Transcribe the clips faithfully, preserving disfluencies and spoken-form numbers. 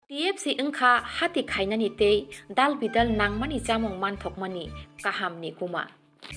T F C wngkha hati khainani tei dal bidal nangmani chamung manthokmani kahamni kuma.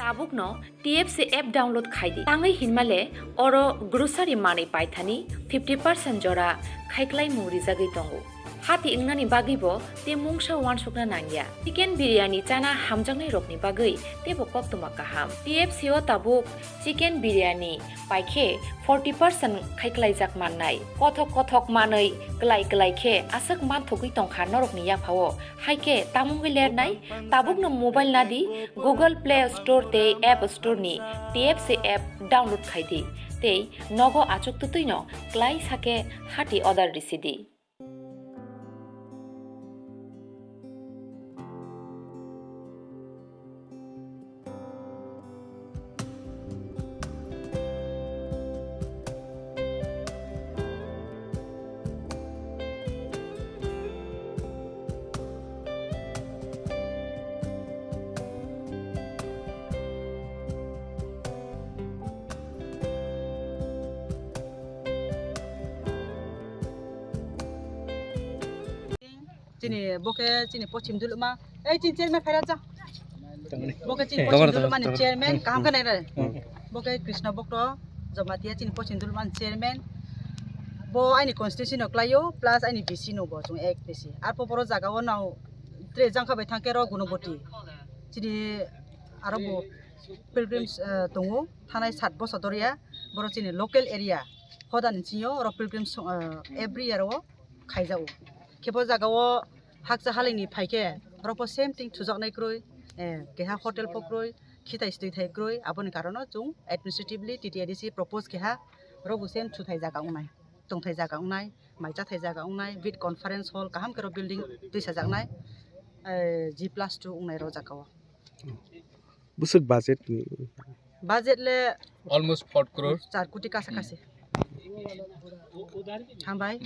Tabukno T F C app download khai di. Tangwi hinmale oro grocery manwi paithani fifty percent jora khaiklaimung rijagwi tongo. Hati wngnani bagwibo tei mungsa uansukna nangya. Chicken biryani chana hamjaknairokni bagwi teibo koktwma kaham. T F C o tabuk chicken biryani paikhe forty percent khaiklaijak mannai. Kothok kothok manwi klai klai khe aswk manthogwi tongkha norokni yaphao. Haikhe tamungwi lernai, tabukno mobile nadi Google Play Store tei App Store ni T F C app download khai di tei nogo achuk twtwino klai sakhe hati order risi di. Chini bo khe chini pochim duluma. Ei, chini chairman phaira cha. Bo khe chini pochim duluma ni chairman, kaham khe nai re. Bo khe Krishna Bhakta Jamatia chini pochim duluma ni chairman. Bo aini constituency no klaio, plus aini V C no bo chung ek V C. Arpor boro jaga o nao tre jangkha bai thang khe ro Gunoboti. Chini aro bo pilgrims, eh, tongo, thanai sat bosor doria. Boro chini local area. Hoda ni chini o ro pilgrims, eh, every year o khaijao. Khe bo jaga o hakcha halingni phaikhe, borokbo same thing thujaknai kwrwi, eh, keha hotel pho kwrwi, khitai stwi thai kwrwi, aboni karono chwng administratively T T A D C propose keha, borokbo same thuthai jaga wngnai, tongthai jaga wngnai, mai chathai jaga wngnai, with conference hall kaham khe ro building twisajaknai, eh, G plus two wngnai ro jaga o. Bwswk budget ni? Budget le almost four crore. Char koti kasa kasi. Hambai.